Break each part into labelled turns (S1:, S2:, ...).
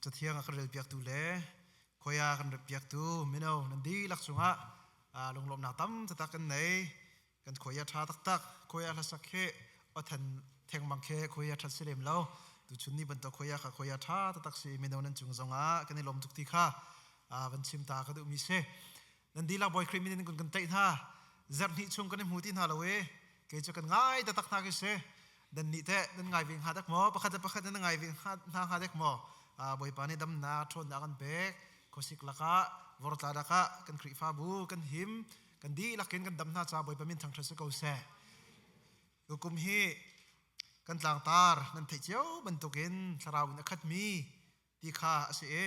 S1: Cathiang a kan relpiaktu le khoia kan ratpiaktu mino nan dihlak cungah lunglawmhnak tam taktak kan nei. Kan khoia ṭha taktak. Khoia hlasak hi awthan thengmang khi khoia ṭhat si lem lo. Tuchun ni bantuk khoia kha khoia ṭha taktak si mino nan cung zongah kan i lawm tuk ti kha van chim ta ka duhmi si. Nan dihlak Bawi Khrih min in kun kan tlaih hna. Zarh hnih chung kan i hmu ti hna lo i kei cu kan ngai taktak hna khi si. Nan nih teh nan ngai ve hnga dek maw? Pakhat le pakhat nan ngai ve hna hnga dek maw? Bawipa nih damnak ṭhawnnak an pek. Khuasik lakah, vortla lakah kan Khrihfabu kan him, kan dihlak in kan dam hna caah Bawipa min thangṭhat si ko seh. Tukum hi kan tlangtar nan theih cio bantukin thlarau in a khatmi ti kha a si i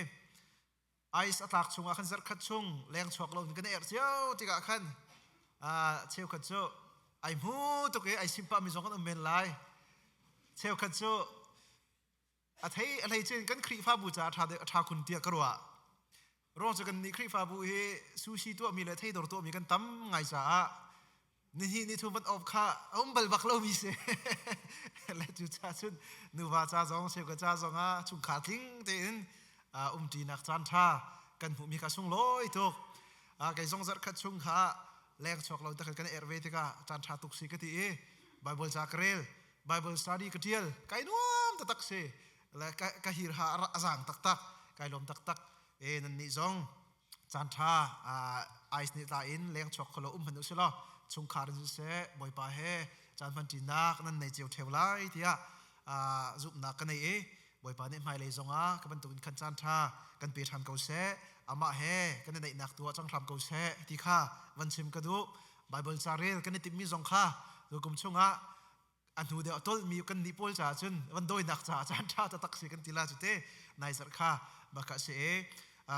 S1: ice a tlak chungah khan zarhkhat chung leng chuak lo in kan erh cio tikah khan cheukhat cu ai hmu tuk i ai simpah mi zong kan um men lai. Cheukhat cu a thei a hlei cun kan Khrihfabu caah ṭha deuh a ṭha khun tiah ka ruah. Ruang cu kan nih Khrihfabu hi sushi tuahmi le theidawr tuahmi kan tam ngai caah Nihi ni thum van op kha a um bal bak lomi si. Le cu cha cun nuva ca zong cheuka ca zong ah chungkhar tling tein umṭinak caan ṭha kan hmuhmi kha sunglawi tuk. Kei zong zarh khat chung kha leng chuak lo takhan kan erh ve tikah caan ṭha tuk si ka ti i Bible ca ka rel, Bible study ka ṭial, kai nuam taktak si. Le ka hir ha a zaang taktak, kai lawm taktak. E nan nih zong caan ṭha ice nih tla in leng chuak kholo um hmanh usih law chungkhar in siseh Bawipa he caan hmanṭinak nan nei cio ṭheo lai tiah zumhnak ka nei i Bawipa nih hmailei zongah ka bantukin khan caan ṭha kan pe ṭhan ko seh, amah he kan i neihnak tu ah cang hram ko seh ti kha van chim ka duh. Bible ca rel kan i timhmi zong kha tukum chungah a hnu deuh a tolmi kan nih pawl caah cun van dawinak caah caan ṭha taktak si kan ti la cu te. Nai zarh kha baka si e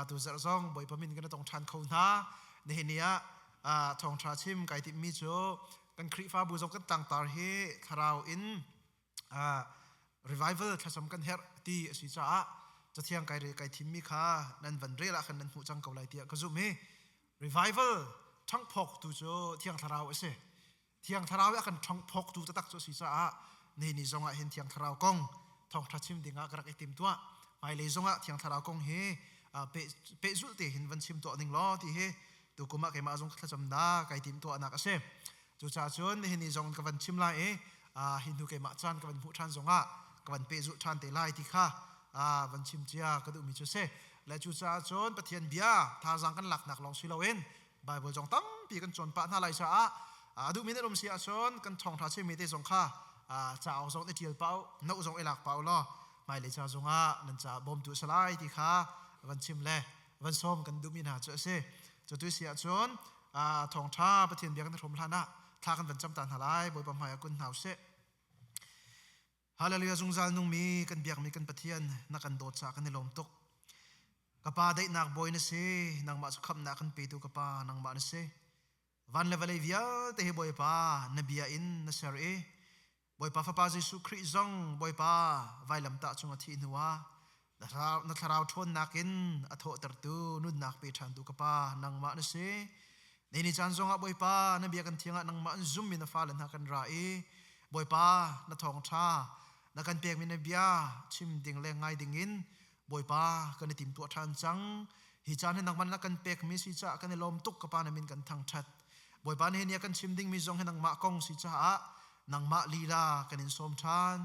S1: tu zarh zong Bawipa min kan tong ṭhan kho hna. Nihin ni ah thawngṭha chim kai timhmi cu kan Khrihfabu zong kan tlangtar hi thlarau in revival thlacam kan herh ti a si caah cathiang kai re kai thimmi kha nan van rel ah khan nan hmuh cang ko lai tiah ka zumh i revival ṭhangphawk tu cu Thiang Thlarau a si. Thiang Thlarau a kan ṭhangphawktu taktak cu a si caah nihin ni zongah hin Thiang Thlarau kong thawngṭha chim dingah ka rak i tim tuah. Hmailei zongah Thiang Thlarau kong hi pehzulh te hin van chim tuah ning law ti hi tukum ah keimah zong thlacam da kai tim tuahnak a si. Cucaah cun nihin ni zong ka van chim lai i hi hnu keimah caan ka van hmuh ṭhan zongah ka van pehzulh ṭhan te lai ti kha van chim cia ka duhmi cu a si. Le cucaah cun Pathian bia thazaang kan laknak lawng si loin Bible zong tampi kan cawn pah hna lai caah a duhmi nan um si ahcun kan thawngṭha chimmi te zong kha cauk zong i ṭial pah u, note zong i lak pah u law hmailei ca zongah nan ca bawmtu a si lai ti kha van chim le van sawm kan duhmi hna cu a si. Cu si ahcun thawngṭha Pathian bia kan hrawm hlan ah thla kan van cam ta hna lai. Bawipa hmai ah kun hna usih. Hallelujah. Zungzal nungmi kan biakmi kan Pathian, na kan dawt caah kan i lawm tuk. Ka pa, daihnak bawi na si, nangmah cu khamhnak kan petu ka pa nangmah na si. Van le vawlei vialte hi Bawipa na bia in na ser i Bawipa Fapa Jesuh Khrih zong Bawipa vailamtah cung a thih hnuah na thlarau ṭhawnnak in a thawhtertu, nunnak pe ṭhantu ka pa nangmah na si. Ni ni caan zongah Bawipa na bia kan thiang ah nangmah an zummi na fale hna kan ra i Bawipa na thawngṭha na kan pekmi na bia chim ding le ngai ding in Bawipa kan i timtuah ṭhan cang. Hi caan hi nangmah na kan pekmi si caah kan i lawm tuk. Ka Pa na min kan thangṭhat. Bawipa, nihin ni a kan chim dingmi zong hi nangmah kong si caah nangmah lila kan in sawm ṭhan.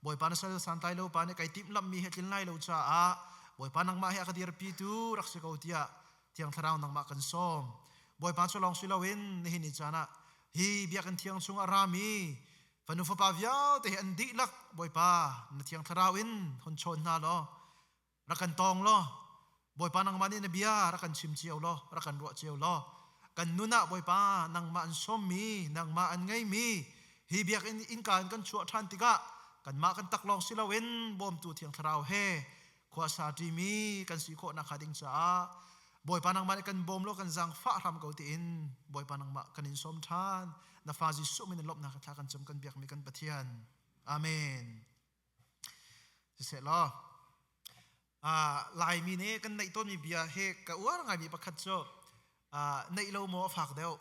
S1: Bawipa, na sal santlai lo pa nih kai timhlamhmi he tlin lai lo caah Bawipa nangmah he a ka dirpitu rak si ko tiah Thiang Thlarau nangmah kan sawm. Bawipa cu lawng si loin nihin ni caan ah hi biakinn thiang chungah rami fanu fapa vialte hi an dihlak Bawipa na Thiang Thlarau in hun chawn hna law rak kan tawng law Bawipa nangmah nih na bia rak kan chim cio law rak kan ruah cio law kan nun ah Bawipa nangmah an sawmmi, nangmah an ngeimi hi biakinn innka in kan chuah ṭhan tikah kanmah kan taklawng si loin bawmtu Thiang Thlarau he khua sa ṭimi kan si khawh nakhnga ding caah Bawipa nangmah nih kan bawm law kan zaangfah hram ko tiin Bawipa nangmah kan in sawm ṭhan. Na fa Jesuh min in lawmhnak thla kan cam, kan biakmi kan Pathian. Amen. Siseh law Laimi nih kan neih tawnmi bia hi ka uar ngaimi pakhat cu neih lo maw a fak deuh,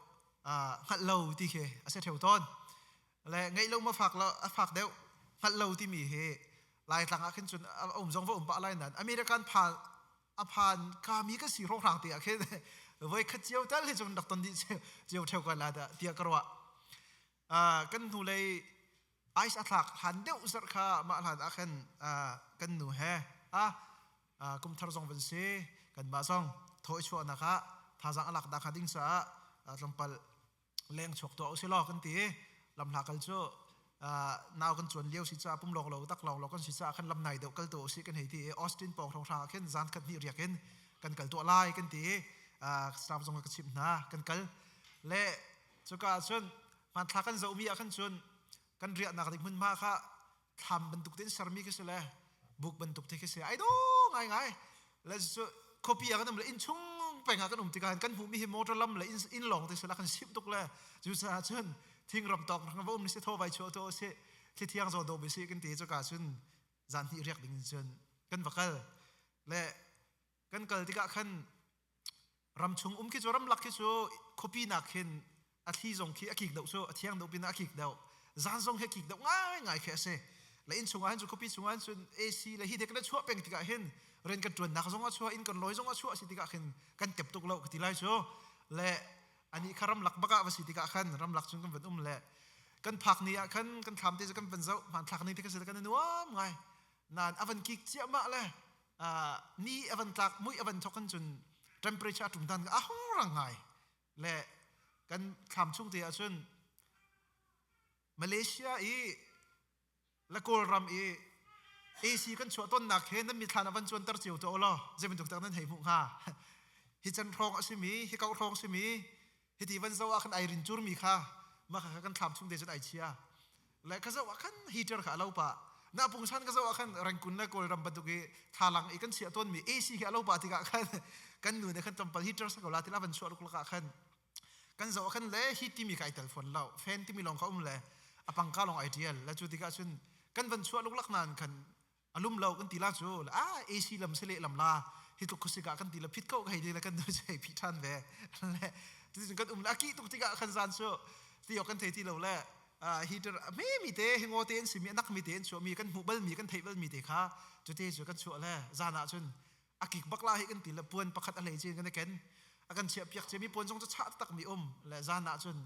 S1: hngalh lo ti khi a si ṭheo tawn. Le ngeih lo maw fak lo a fak deuh, hngalh lo timi hi. Laitlang ah khin cun a um zong va um pah lai nain American phan a phan kami ka si hrawkhrang te ah khin voi khat cio tal hi cun rak ton dih cio theu ko la dah tiah ka ruah. Kan hnulei ice a thlak hlan deuh zarh kha mah hlan ah khan kan nu he kum thar zong van si kanmah zong thaw i chuahnak ah thazaang a lak dah kha ding caah tlawmpal leng chuak tuah usih law kan ti. Lamhla kal cu nau kan cuan lio si caah pum lawng lo tak lawng lo kan si caah khan lam nai deuh kal tu usih kan hei ti i Austin pawng hrawnghrang ah khin zan khat hnih riak in kan kal tuah lai kan ti i staff zong ka chimh hna. Kan kal le cuka ah cun hmanthlak kan zohmi ah khan cun kan riahnak ding hmunhma kha thlam bantuk tein sermi khi si le buk bantuk te khi si ai do ngai ngai. Le cu khuapi ah kan um le inn chung peng ah kan um tikah kan hmuhmi hi motor lam le inn lawng te sila kan simh tuk le cucaah cun thingram tawk va um ni si thaw vai chuah to si thli thiang zaw do bi si kan ti. Cuka cun zan hnih riak ding cun kan va kal le kan kal tikah khan ram chung um khi cu ramlak khi cu khuapi nak khin a thli zong khi a kik deuh cu a thiang deuh pin a kik deuh, zan zong hi a kik deuh ngai ngai khi a si. Le inn chungah hin cu khuapi chungah hin cun AC le hi te kan chuah peng tikah hin rian kan ṭuannak zong a chuah, inn kan lawi zong a chuah si tikah khin kan tep tuk lo ka ti lai cu. Le ani kha ramlak bak ah va si tikah khan ramlak cun kan van um le kan phak ni ah khan kan thlam te cu kan van zoh, hmanthlak ni te kan si kan i nuam ngai nain a van kik ciahmah le ni a van tlak mui a van thok kan cun temperature a ṭum dan a hung rang ngai. Le kan thlam chung te ahcun Malaysia i la Kawlram i AC kan chuah tonnak he nan mithlan a van cuanter cio to law zei bantuk tak nan hei hmuh hnga? Hi can hrawng a simi, hi kau hrawng simi, hi ti van zo ah khan ai rin cur mi kha mah kha kan thlam chung te cun ai chia. Le ka zoh ah khan heater kha a lo pah na pungsan. Ka zoh ah khan Rangkun le Kawlram bantuk i thlalang i kan chiah tawn mi AC khi a lo pah tikah khan kan nu nih khan tlawmpal heater sa ko la tila van chuah luklak ah khan kan zoh ah khan le heat timi kha ai tel fawn lo, fan timi lawng kha um le a pangka lawng ai tial le. Cu tikah cun kan van chuah luklak nain khan a lum lo kan ti la cu a AC lam se le lam la hi tluk khuasik ah kan ti la phit ko ka hei ti le kan nu cu hei phih ṭhan ve. Le cuticun kan um le a kih tuk tikah khan zan cu ti awk kan thei ti lo le heater me mi te hingaw te an simi anak mi te an chuah mi kan hmuh bal mi kan theih bal mi te kha cute cu kan chuah le zan ah cun a kik bak la hi kan ti le puan pakhat a hlei cin kan i ken, a kan chiah piak cia mi puan zong cu chah tak mi um le zan ah cun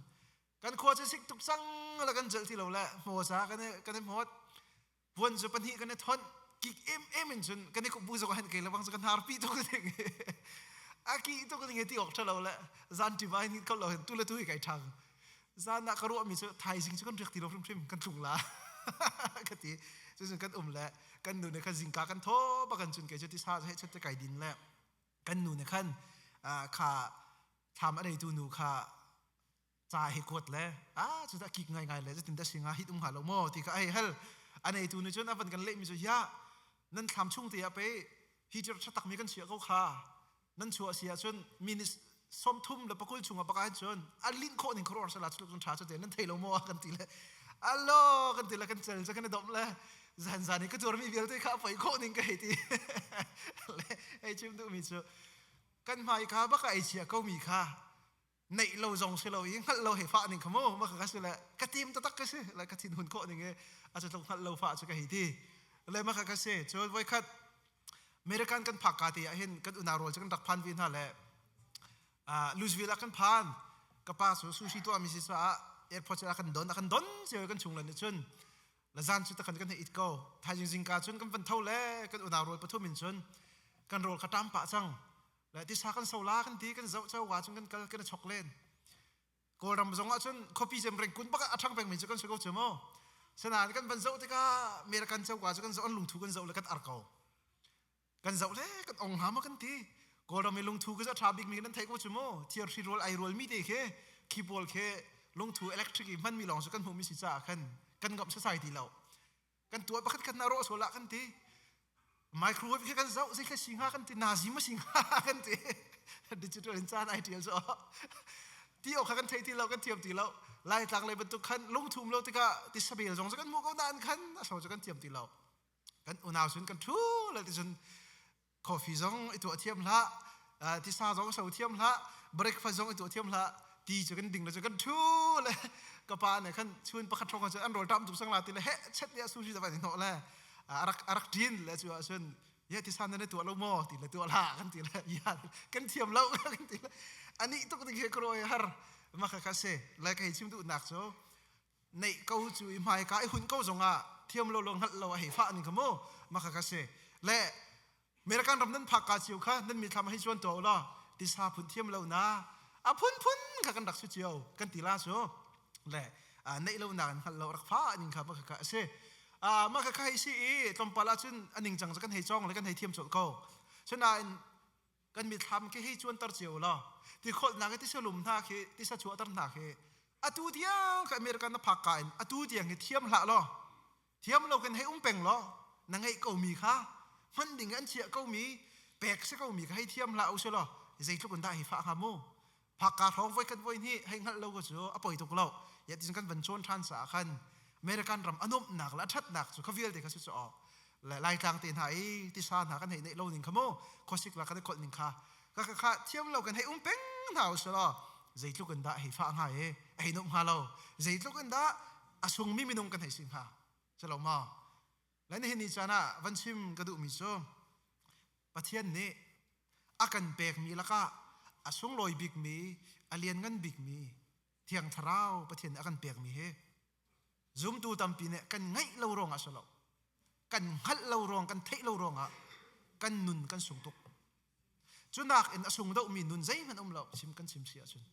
S1: kan khua cu sik tuk cang le kan celh ti lo le hmaw sa kan i hmawt, puan cu pahnih kan i thonh, kik em em in cun kan i bu zong han kei lebang cu kan har pi tuk ding a ki tuk ding ti awk thalo le zan ti vai ni ko lo hin tu le tu hi kai thang. Zan ah ka ruah mi cu thaizing cu kan riak ti lo hrim hrim kan tlung la ka ti. Cun kan um le kan nu ne khan zingka kan tho ba kan cun ke cu ti sa he chat te kai din le kan nu ne khan kha thlam a neitu nu kha ca he kuat le a cu dah kik ngai ngai le zeitin dah singa hit um hnga lo maw ti kha ai hal. A neitu nih cun a van kan leh mi cu ya nan thlam chung te ah pe heater tha tak mi kan chia ko kha, nan chuah si ahcun minutes 30 le 20 chungah baka cun a linh khawh ning khor sala chu tha chu te nan thei lo maw kan ti le allo kan ti le kan cel cha kan dom le zan zan i ka tuar mi vialte kha poi khawh ning ka hei ti le. Hei chim duh mi cu kan hmai kha baka ei chia ko mi kha neih lo zong si lo i hngalh lo he fah ning kha mu ma ka si le ka tim taktak ka si le ka thin hun khawh ning i a cu tluk hngalh lo fah cu ka hei ti le ma ka si. Cun voikhat American kan phak ka te ah hin kan unau rual cu kan rak phan ve hna le Louisville ah kan phan. Ka pa cu sushi tuah mi si caah airport cu a kan don, a kan don cio. Kan chung le nih cun la zan cu takhan kan hei it ko. Thaizing zingka cun kan van tho le kan unau rual pathum in cun kan rawl kha ṭam pah cang le tisa kan so la kan ti. Kan zoh cho wa cun kan kal kan i chok len. Kawlram zong ah cun khuapi cem Rengkun bak a ṭhang pengmi cu kan si ko cu mu. Sinain kan van zoh tikah American coka cu kan zoh, an lungthu kan zoh le kan ar ko. Kan zoh le kan ong hna ma kan ti. Kawlram i lungthu khi a ṭha bikmi nan theih ko cu mu. Thir hri rual ai rual mi te khi khi pawl khi lungthu electric i hmanmi lawng cu kan hmuhmi si caah khan kan ngamh sasai ti lo. Kan tuah pakhat khat na rawh sual ah kan ti. Microwave khi kan zoh zei thla si hnga kan ti, nazi ma si hnga kan ti. Digital in caan ai tial so ti awk kha kan thei ti lo, kan thiam ti lo. Laitlang lei bantuk khan lungthum lo tikah ti sabel zong cu kan hmuh ko nain khan a so cu kan thiam ti lo. Kan unau cun kan thu le ti cun coffee zong i tuah thiam hlah, tisa zong so thiam hlah, breakfast zong i tuah thiam hlah, ti cu kan ding le cu kan thu le ka pa nih khan chun pakhat hrawng cun an rawl ṭam tuk sang la ti le he chet le sushi da van i hnawh le. Arak arak ṭin le cu ahcun ye ti san na tuah lo maw ti le tuah hlah kan ti le ya kan thiam lo kan ti le ani tuk ding he kro har ma kha kha se le ka hei chim duh nak cu neih ko cu i hmai ka i hun ko zongah thiam lo lo hngalh lo a hei fah ning kha mu ma kha kha se le American ram nan phak ka cio kha nan mithlam hei chuan tuah law tisa phun thiam lo na a phun phun kha kan rak si cio kan ti la su le neih lo nak in hngalh lo rak fa ning kha ma kha kha a si ma kha kha hei si i tlawmpal ahcun a ningcang cu kan hei cawng le kan hei thiam colh ko sinain kan mithlam khi hei cuanter cio law ti kholhnak i tisa lum hna khi tisa chuahter hna khi atu tiang ka American na phak ka in atu tiang hi thiam hlah law thiam lo kan hei um peng law na ngeih ko mi kha hman ding an chiah ko mi pek si ko mi kha hei thiam hlah u si law zeitluk in dah hi fah hnga mu phak ka hrawng voi khat voi hnih hei hngalh lo ko cu a poi tuk lo ya tin kan van cawn ṭhan sa khan American ram a nuamhnak le a ṭhatnak cu kha vialte kha si cu le laitlang te hna i tisa hna kan hei neih lo ning kha mu khuasik la kan i kholh ning kha ka kha thiam lo kan hei um peng hna u selaw zeitluk in dah hei fah hnga i hei nuam hnga lo zeitluk in dah a sungmi minung kan hei si hnga si lo maw le nihin ni caan ah van chim ka duhmi cu Pathian nih a kan pekmi lakah a sunglawi bikmi a lianngan bikmi Thiang Thlarau Pathian nih a kan pekmi hi zumtu tampi nih kan ngaih lo ruangah si lo kan hngalh lo ruang kan theih lo ruangah kan nun kan sung tuk cu nak in a sung dohmi nun zeihmanh um lo chim kan chim si ahcun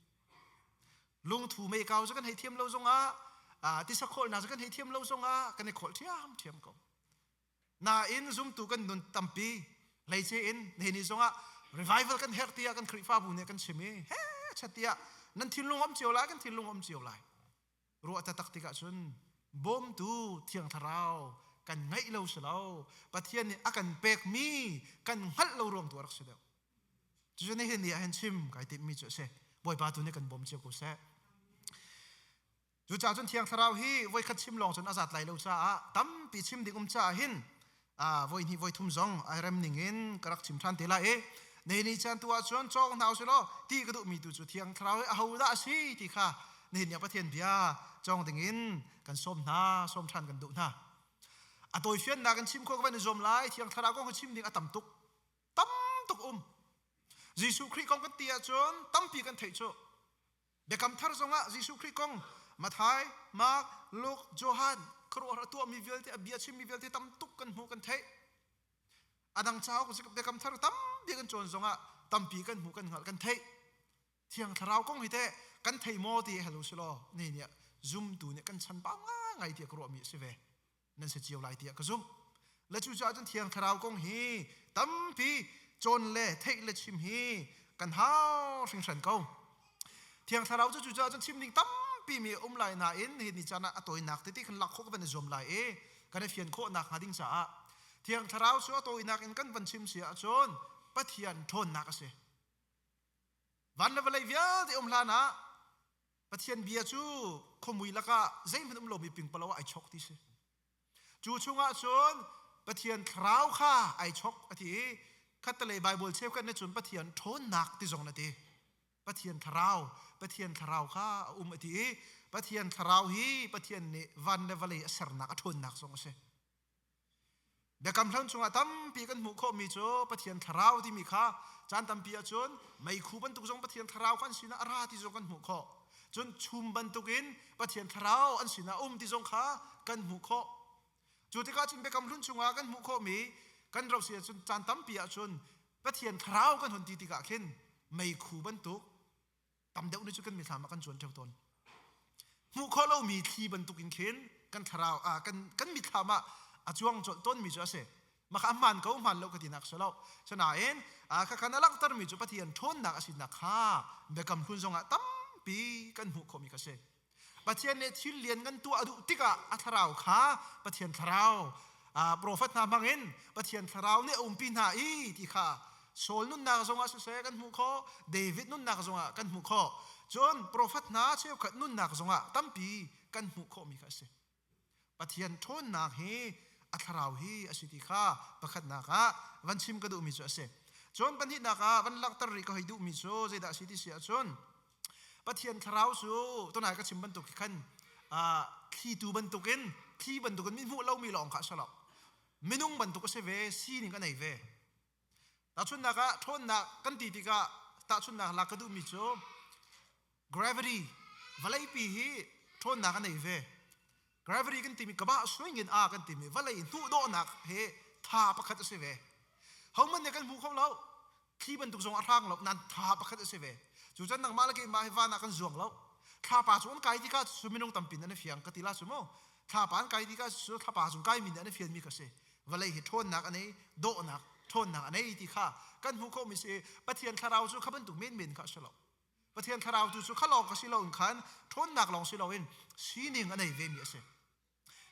S1: lungthu meikau cu kan hei thiam lo zongah tisa khawlnak cu kan hei thiam lo zongah kan i kholh ṭhiam ṭhiam ko Nain zumtu kan nun tampi hleice in nihin ni zongah revival kan herh tiah kan Khrihfabu nih kan chim i he chat tiah nan thinlung um cio lai kan thinlung um cio lai ruah taktak tikah cun bawmtu thiang thlarau kan ngeih lo si lo Pathian nih a kan pekmi kan hngalh lo ruang tu a rak si deuh cucu nihin ni ah hin chim kai timhmi cu a si Bawipa tu nih kan bawm cio ko seh Cucaah cun Thiang Thlarau hi voikhat chim lawng cun a zat lai lo caah tampi chim ding um caah hin voi hnih voi thum zong ai rem ning in ka rak chim ṭhan te lai i nihin ni caan tu ah cun cawng hna usih law ti ka duhmi tu cu Thiang Thlarau hi ahodah a si ti kha nihin ni ah Pathian bia cawng ding in kan sawm hna sawm ṭhan kan duh hna. A tawifiannak in chim khawh ka van i zuam lai Thiang Thlarau kong hi chim ding a tam tuk tam tuk um Jesuh Khrih kong kan ti ahcun tampi kan theih cu Biakam thar zongah Jesuh Khrih kong Matthai, Mark, Luke, Johan khuaruahhar a tuahmi vialte a bia chimmi vialte tam tuk kan hmuh kan theih. A dang cauk biakam thar tampi kan cawn zongah tampi kan hmuh kan hngalh kan theih. Thiang Thlarau kong hi teh kan thei maw ti hello silaw ni nih zumtu nih kan chan pa ngai tiah ka ruahmi a si ve. Nan si cio lai tiah ka zumh. Le cucaah cun Thiang Thlarau kong hi tampi cawn le theih le chim hi kan hau hringhran ko. Thiang Thlarau cu cucaah cun chim ding tampi mi um lai nain hi ni caan ah a tawinak tete kan lak khawh kan van i zuam lai i kan i fian khawh nak hnga ding caah Thiang Thlarau cu a tawinak in kan van chim si ahcun Pathian ṭhawnnak a si. Van le vawlei vialte um hlan ah Pathian bia cu khuamui lakah zeihmanh um lomi pingpalo ah ai chok ti si. Cu chungah cun Pathian thlarau kha ai chok a ti i khattelei Baibal cheukhat nih cun Pathian ṭhawnnak ti zong na ti. Pathian thlarau, Pathian thlarau kha a um a ti i Pathian thlarau hi Pathian nih van le vawlei a sernak a ṭhawnnak zong a si. Biakam Hlun chungah tampi kan hmuh khawhmi cu Pathian thlarau timi kha caan tampi ahcun meikhu bantuk zong Pathian thlarau kha an sinah a ra ti zong kan hmuh khawh. Cun chum bantukin Pathian thlarau an sinah a um ti zong kha kan hmuh khawh. Cu tikah cun Biakam Hlun chungah kan hmuh khawhmi kan ro si ahcun caan tampi ahcun Pathian thlarau kan hun ti tikah khin meikhu bantuk tam deuh nih cu kan mithlam ah kan cuan ṭheo tawn hmuh khawh lomi thli bantukin khin kan thlarau ah kan kan mithlam ah a cuang colh tawnmi cu a si mah kha a hmaan ko hmaan lo ka tinak si lo sinain kha khan a langhtermi cu Pathian ṭhawnnak a sinak kha biakam hlun zongah tampi kan hmuh khawhmi kha si Pathian nih thil lian kan tuah a duh tikah a thlarau kha Pathian thlarau profet hna hmangin Pathian thlarau nih a umpi hna i ti kha Saul nunnak zongah siseh kan hmuh khawh David nunnak zongah kan hmuh khawh cun profet hna cheukhat nunnak zongah tampi kan hmuh khawhmi kha a si Pathian ṭhawnnak hi a thlarau hi a si ti kha pakhatnak ah van chim ka duhmi cu a si cun pahnihnak ah van langhter rih ka hoi duhmi cu zeidah a si ti si ahcun Pathian thlarau cu tunai ka chim bantuk khan thlitu bantukin thli bantukin mi hmuh lomi lawng kha a si lo. Minung bantuk a si ve, sining a nei ve. Tahchunhnak ah ṭhawnnak kan ti tikah tahchunhnak lak ka duhmi cu gravity vawleipi hi ṭhawnnak a nei ve. Gravity kan timi kabah swingin a kan timi vawlei hnuhdawhnak he tha pakhat a si ve. Hohmanh nih kan hmu kho lo. Thli bantuk zong a hrang lo nan tha pakhat a si ve. Cu cun nangmah le keimah hi van ah kan zuang lo. Thlapa cu an kai tikah cu minung tampi nan i fiang ka ti la cu mu. Thlapa an kai tikah cu thlapa cung kai mi nih an i fian mi ka si. Vawlei hi ṭhawnnak a nei, dawhnak ṭhawnnak a nei ti kha kan hmuh khawhmi si. Pathian thlarau cu kha bantuk menmen kha a si lo. Pathian thlarau tu cu kha lawng ka si loin khan ṭhawnnak lawng si loin sining a nei vemi a si.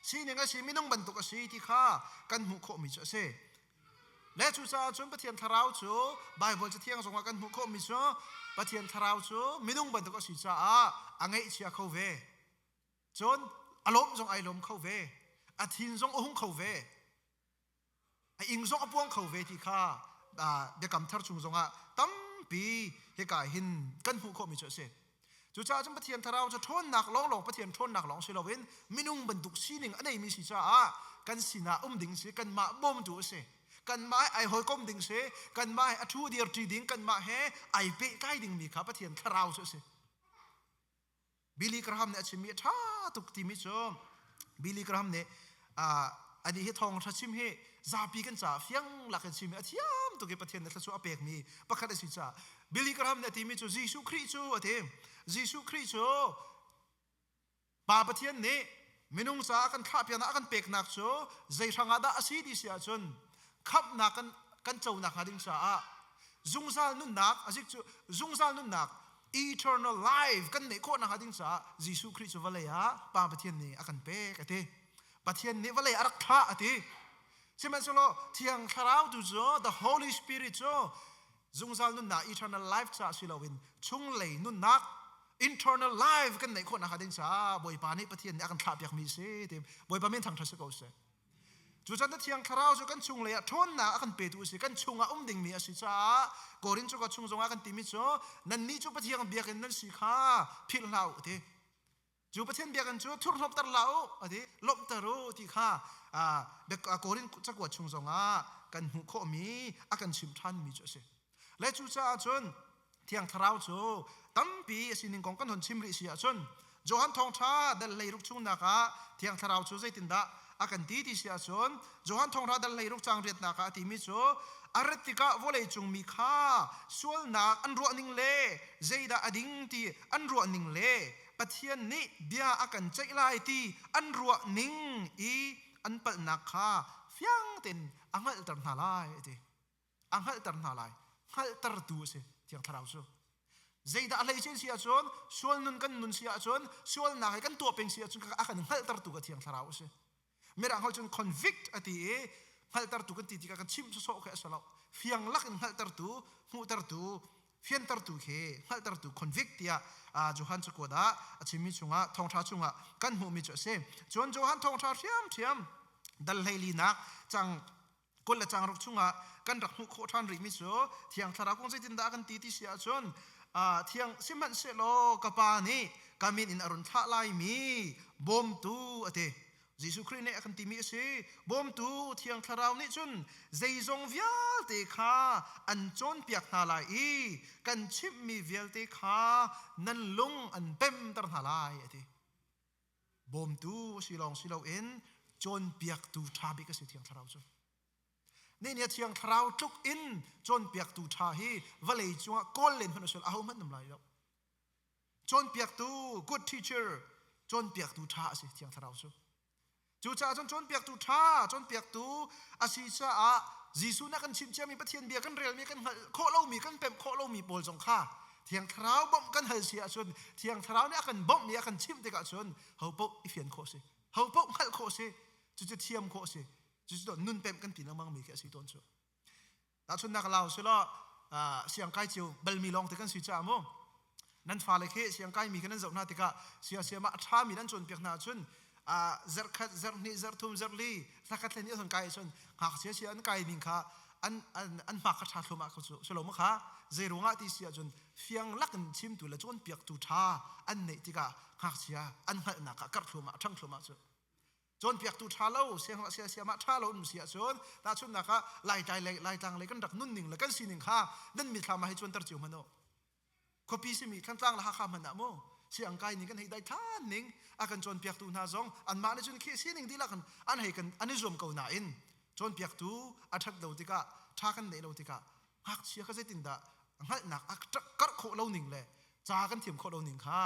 S1: Sining a si, minung bantuk a si ti kha kan hmuh khawhmi cu a si. Le cucaah cun Pathian thlarau cu Baibal Cathiang zongah kan hmuh khawhmi cu Pathian thlarau cu minung bantuk a si caah a ngaihchia kho ve. Cun a lawm zong ai lawm kho ve. A thin zong a hung kho ve. A ing zong a puang kho ve ti kha biakam thar chung zongah tampi hika hin kan hmuh khawhmi cu a si. Cucaah cun Pathian thlarau cu ṭhawnnak lawnglawng Pathian ṭhawnnak lawng si loin minung bantuk sining a neimi si caah kan sinah um ding si kanmah bawmtu a si. Kanmah he ai hawikom ding si, kanmah he a ṭhu dirṭi ding, kanmah he ai pehtlai dingmi kha Pathian thlarau cu a si. Billy Graham nih a chimmi a ṭha tuk timi cu Billy Graham nih ani hi thawng ṭha chim hi zapi kan caah fiang lak in chim hi a thiam tuk i Pathian nih thluachuah a pekmi pakhat a si caah Billy Graham nih a timi cu Jesuh Khrih cu a ti. Jesuh Khrih cu Pa Pathian nih minung caah kan thlahpiaknak a kan peknak cu zei hrang ah dah a si ti si ahcun khamhnak kan kan conak hnga ding caah zungzal nunnak azik cu zungzal nunnak eternal life kan neih khawh nakhnga ding caah Jesuh Khrih cu vawlei ah Pa Pathian nih a kan pek a ti. Pathian nih vawlei a rak thlah a ti. Sihmanhsehlaw Thiang Thlarau tu cu the Holy Spirit cu zungzal nunnak eternal life caah si loin chunglei nunnak internal life kan neih khawh nakhnga ding caah Bawipa nih Pathian nih a kan thlahpiak mi si ti Bawipa min thangṭhat si ko seh. Cucan na Thiang Thlarau cu kan chunglei ah ṭhawnnak a kan petu a si, kan chungah um dingmi a si caah Korin cu ka chung zongah kan timi cu nannih cu Pathian biakinn nan si kha philh hlah u ti. Cu Pathian biakinn cu thurhnawmter hlah u a ti, lawmhter u ti kha Korin cakuat chung zongah kan hmuh khawhmi a kan chimh ṭhanmi cu a si. Le cucaah cun Thiang Thlarau cu tampi a sining kong kan hun chim rih si ahcun Johan Thawngṭha dal 16 chungnak ah Thiang Thlarau cu zeitindah a kan ti ti si ahcun Johan Thawngṭha dal 16 caang riatnak ah a timi cu a rat tikah vawlei cung mi kha sualnak an ruah ning le zeidah a ding ti an ruah ning le Pathian nih bia a kan ceih lai ti an ruah ning i an palhnak kha fiang tein a hngalhter hna lai a ti. A hngalhter hna lai. Hngalhtertu a si Thiang Thlarau cu. Zeidah a hleice si ahcun sual nun kan nun si ahcun sualnak he kan tuah peng si ahcun a kan hngalhtertu ka Thiang Thlarau a si. Mirang holh cun convict a ti i hngalhtertu kan ti tikah kan chimh sawsawh khi a si lo. Fiang lak in hngalhtertu, hmuhtertu, fiantertu khi hngalhtertu convict tiah Johan cakuat ah a chimmi chungah thawngṭha chungah kan hmuhmi cu a si. Cun Johan thawngṭha hriamṭhiam dal hleilinak cang 20 le cang ruk chungah kan rak hmuh khawh ṭhan rihmi cu Thiang Thlarau kong zeitindah a kan ti ti si ahcun thiang sihmanhsehlaw ka Pa nih ka min in a run thlah laimi bawmtu a ti. Jesuh Khrih nih a kan timi a si. Bawmtu Thiang Thlarau nih cun zeizong vialte kha an cawnpiak hna lai i kan chimhmi vialte kha nan lung an pemter hna lai a ti. Bawmtu si lawng si loin cawnpiaktu ṭha bik a si Thiang Thlarau cu. Ni nih Thiang Thlarau tluk in cawnpiaktu ṭha hi vawlei cungah kawl len hmanh a ahohmanh um lai lo. Cawnpiaktu, good teacher, cawnpiaktu ṭha a si Thiang Thlarau cu. Cucaah cun cawnpiaktu ṭha, cawnpiaktu a si caah Jesuh nih a kan chimh ciami Pathian bia kan relmi kan hngalh khawh lomi kan pemh khawh lomi pawl zong kha Thiang Thlarau bawmh kan hal si ahcun Thiang Thlarau nih a kan bawmh i a kan chimh tikah cun ho paoh i fian khawh si ho paoh hngalh khawh si cucu thiam khawh si cucu nun pemh kan ti lengmang mi khi a si tawn cu. Tahchunhnak lau sila siangkai cio balmi lawng te kan si caah mu nan fale khi siangkai mi khi nan zoh hna tikah sia siam ah a ṭhami nan cawnpiak hna ahcun zarhkhat zarhhnih zarhthum zarhli thlakhat thlen ni kai cun ngakchia sia an kai ning kha an an an hmak kha ṭha thlum ah cu silo ma kha zei ruangah ti si ahcun fiang lak in chimtu le cawnpiaktu ṭha an neih tikah ngakchia an hngalhnak ah karh thlum ah ṭhang thlum ah cu. Cawnpiaktu ṭha lo, siangngakchia siamah ṭha lo um si ahcun tahchunhnak ah Laitlai le Laitlang lei kan rak nunning le kan sining kha nan mithlam ah hei cuanter cio hmanh u. Khuapi simi Thantlang le Hakha hmanh ah mu siang kai ning kan hei dai ṭhan ning a kan cawnpiaktu hna zong anmah nih cun khi sining dihlak in an hei kan an i zuam ko nain cawnpiaktu a ṭhat lo tikah ṭha kan neih lo tikah ngakchia kha zeitindah hngalhnak a karh khawh lo ning le ca kan thiam khawh lo ning kha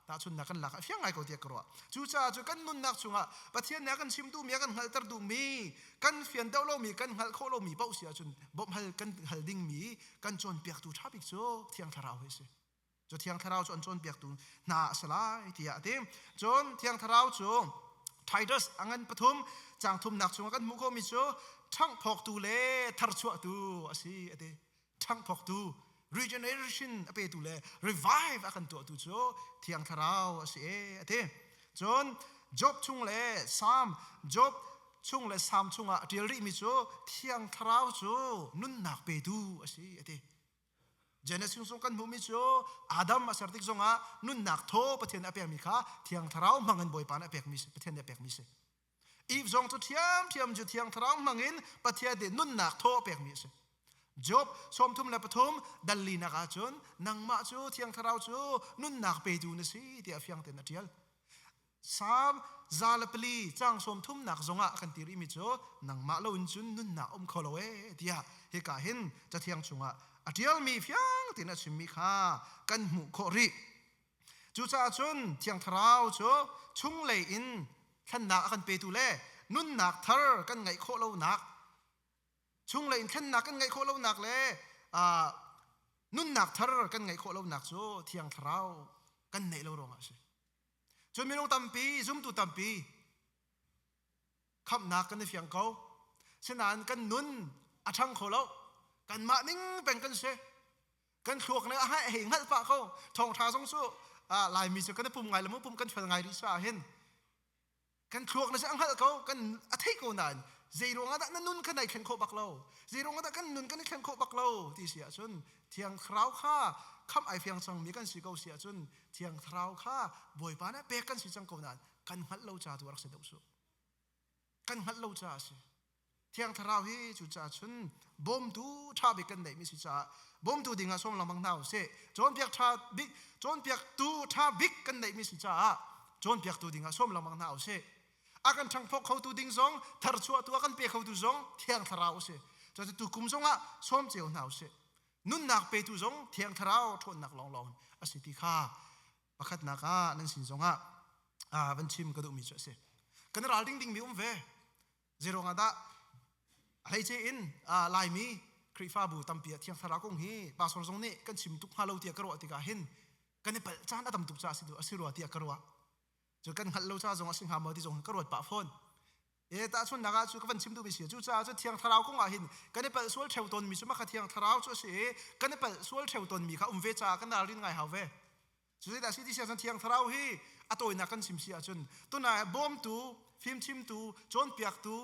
S1: tahchunnak kan lak a fiang ngai ko tiah ka ruah. Cucaah cu kan nunnak chungah Pathian nih a kan chim duhmi a kan hngalhter duhmi kan fian deuh lomi kan hngalh khawh lomi paoh si ahcun bawmh hal kan hal dingmi kan cawnpiaktu ṭha bik cu Thiang Thlarau hi a si. Cu Thiang Thlarau cu an cawnpiaktu hna a si lai tiah a ti. Cun Thiang Thlarau cu Titus a ngan pathum caang thumnak chungah kan hmuh khawhmi cu ṭhanghphawktu le tharchuahtu a si a ti. Ṭhanghphawktu regeneration a petu le revive a kan tuahtu cu Thiang Thlarau a si e a ti. Cun Job chung le Psalm Job chung le Psalm chungah a ṭial rihmi cu Thiang Thlarau cu nunnak petu a si a ti. Genesis chung kan hmuhmi cu Adam a ser tik zongah nunnak thaw Pathian a pekmi kha Thiang Thlarau hmangin Bawipa nih a pekmi si Pathian nih a pekmi si. Eve zong cu ṭhiamṭhiam cu Thiang Thlarau hmangin Pathian nih nunnak thaw a pekmi a si. Job 33 dal linak ahcun nangmah cu Thiang Thlarau cu nunnak petu na si tiah fiang tein a ṭial. Salm 104 caang 30nak zongah a kan ti rihmi cu nangmah lo in cun nunnak um kho lo ee tiah hika hin cathiang chungah a ṭialmi fiang tein a chimmi kha kan hmuh khawh rih. Cucaah cun Thiang Thlarau cu chunglei in thlennak a kan petu le nunnak thar kan ngeih khawh lonak chunglei in thlennak kan ngeih khawh lonak le nunnak thar kan ngeih khawh lonak cu Thiang Thlarau kan neih lo ruangah a si. Cun minung tampi, zumtu tampi khamhnak kan i fiang ko. Sinain kan nun a ṭhang kho lo. Kanmah ning peng kan si. Kan thluak nih a hei hngalh pah ko. Thawngṭha zong cu Laimi cu kan i pum ngai le mu pum kan fel ngai rih caah hin kan thluak na si a hngalh ko kan a theih ko nain zei ruangah dah na nun kha nai thlen khawh bak lo zei ruangah dah kan nun kan i thlen khawh bak lo ti si ahcun thiang thlarau kha khamh ai fiang cangmi kan si ko si ahcun thiang thlarau kha bawipa nih pek kan si cang ko nain kan hngalh lo ca tu rak si deuh su kan hngalh lo ca a si Thiang Thlarau hi cucaah cun bawmtu ṭha bik kan neihmi si caah bawmtu dingah sawm lengmang hna usih. Cawnpiak ṭha bik cawnpiaktu ṭha bik kan neihmi si caah cawnpiaktu dingah sawm lengmang hna usih. A kan ṭhangphawk khotu ding zong tharchuahtu a kan pe khotu zong Thiang Thlarau a si. Cucu tukum zongah sawm cio hna usih. Nunnak petu zong Thiang Thlarau ṭhawnnak lawnglawng a si ti kha pakhatnak ah nan sin zongah van chim ka duhmi cu a si. Kan ral ding dingmi um ve. Zeiruangah dah hleice in Laimi Khrihfabu tampi ah Thiang Thlarau kong hi pastor zong nih kan chim tuk hnga lo tiah ka ruah tikah hin kan i palh caan a tam tuk caah a si rua tiah ka ruah. Cu kan hngalh lo ca zong a si hnga maw ti zong ka ruat pah fawn. E tahchunhnak ah cu ka van chim duhmi si cucaah cu Thiang Thlarau kong ah hin kan i palh sual ṭheo tawnmi cu mah kha Thiang Thlarau cu a si i kan i palh sual ṭheo tawnmi kha um ve caah kan ralrin ngai hau ve. Cuti si ti si ahcun Thiang Thlarau hi a tawinak kan chim si ahcun tunai bawmtu, fimchimtu, cawnpiaktu,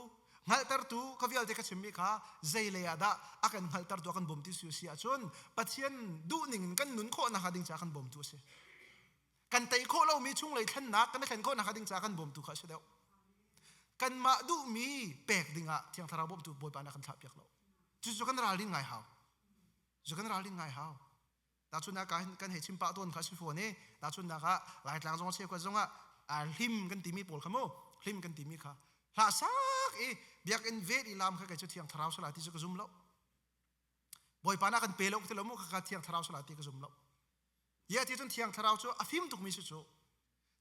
S1: hngalhtertu ka vialte ka chimmi kha zei lei ah dah a kan hngalhtertu a kan bawmtu si ahcun Pathian duhning in kan nun khawh nakhnga ding caah kan bawmtu a si. Kan tei khawh lomi chunglei thlennak kan i thlen khawh nakhnga ding caah kan bawmtu kha a si deuh. Kanmah duhmi pek dingah Thiang Thlarau bawmtu Bawipa nih a kan thlahpiak lo. Cucu kan ralrin ngai hau. Cucu kan ralrin ngai hau. Tahchunhnak ah kan hei chim pah tawn kha si fawn i tahchunhnak ah Laitlang zong cheukhat zong ah hlim kan timi pawl kha mu hlim kan timi kha hlah sak i biakinn vet i lam kha kei cu thiang thlarau sala ti cu ka zum lo Bawipa na kan pe lo ti lo mu kha thiang thlarau sala ti ka zum lo ya ti cun thiang thlarau cu a fim tukmi si cu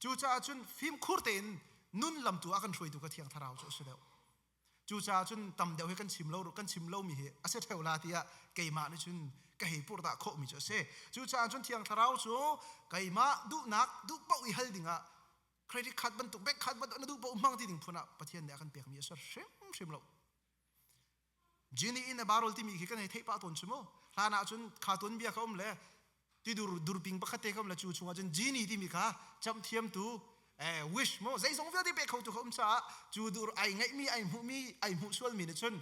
S1: cucaah cun fimkhur tein nun lamtu a kan hruaitu ka thiang thlarau cu a si deuh Cucaah cun tam deuh hi kan chim lo kan chim lomi hi a si ṭheo la tiah keimah nih cun ka hei purhdah khawhmi cu a si. Cucaah cun Thiang Thlarau cu keimah duhnak duh paoh i hal dingah credit card bantuk bank card bantuk na duh paoh hmang ti ding phun ah Pathian nih a kan pekmi a si hrimhrim lo. Genie in a barol timi khi kan hei theih pah tawn cu mu. Hlan ah cun kha tuan bia kha um le tidur durping pakhat te kha um le cu chungah cun genie timi kha camhthiamtu eh, wish mo zeizong vialte pe kho tu kha um caah cu dur ai ngeihmi ai hmuhmi ai hmuh sualmi nih cun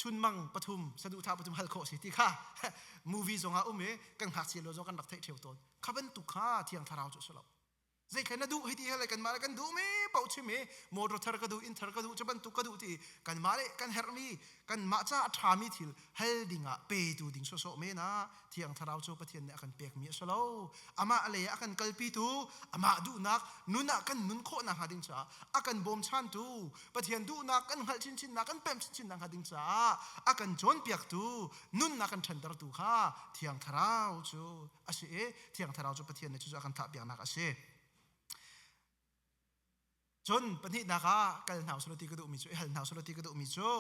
S1: chunmang pathum saduhthah pathum hal khawh si ti kha movie zongah um i kan ngakchia lo zong kan rak theih ṭheo tawn kha bantuk kha thiang thlarau cu a si lo. Zeikhe na duh hei ti hele kanmah le kan duhmi paoh chim i motor thar ka duh, inn thar ka duh, cu bantuk ka duh ti kanmah le kan herhmi kanmah ca a ṭhami thil hal dingah petu ding sawsawh men ah Thiang Thlarau cu Pathian nih a kan pekmi a si lo. Amah lei ah a kan kalpitu, amah duhnak nun ah kan nun khawh nakhnga ding caah a kan bawmchantu, Pathian duhnak kan hngalh chinchinnak, kan pemh chinchin nakhnga ding caah a kan cawnpiaktu, nunnak kan ṭhantertu kha Thiang Thlarau cu a si i Thiang Thlarau cu Pathian nih cucu a kan thahpiaknak a si. Cun pahnihnak ah kal hna usih ti ka duhmi cu i hal hna usih ti ka duhmi cu